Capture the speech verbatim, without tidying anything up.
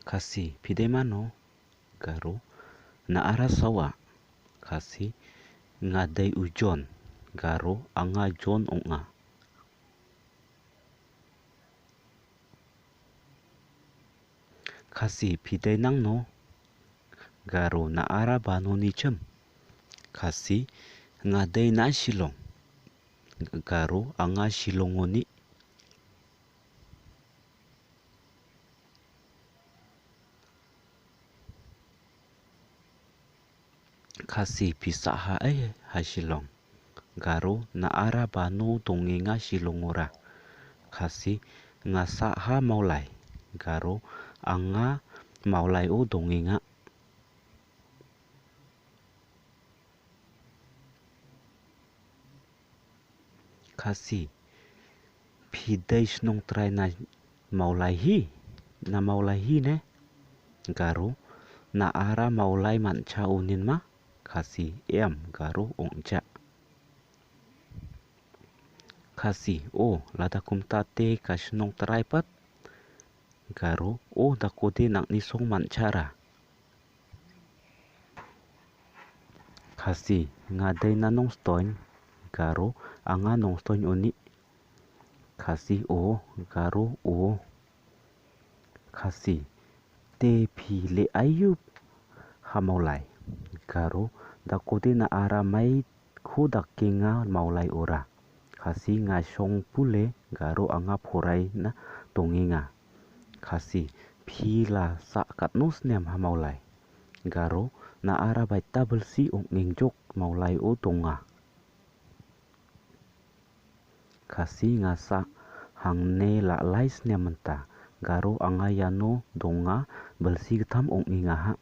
Khasi, phi dei mano? Garo, na ara sawa. Khasi, nga dei u John. Garo, anga John ong nga. Khasi, phi dei nangno? Garo, na ara bano ni chem. Khasi, nga dei na Shillong. Garo, anga Shillong oni. Khasi, phi sah ha ei ha Shillong? Garo, na ara bano dongenga Shillong ora. Khasi, nga sah ha Mawlai. Garo, anga Mawlai o dongenga. Khasi, phi dei shnong trai na Mawlai hi, na Mawlai hi ne? Garo, na ara Mawlai mancha unin ma? Khasi, em, Garo ong ja. Khasi, o, lada kumta te ka shnong trai pat? Garo, o, da kode nang ni song mancha ra. Khasi, nga dei na Nongstoiñ. Garo, anga Nongstoiñ oni. Khasi, o, Garo, o. Khasi, te phi le aiu ha Mawlai? Garo, da kode na ara mai khu da kenga Mawlai ora. Khasi, nga shong pule. Garo, anga phurai na dongenga. Khasi, phi la sah katno snem ha Mawlai? Garo, na ara baita belsi ong ngingjok Mawlai o donga. Khasi, nga sah hangne la lai snem mynta. Garo, anga iano donga belsi ktham ong nginga ha.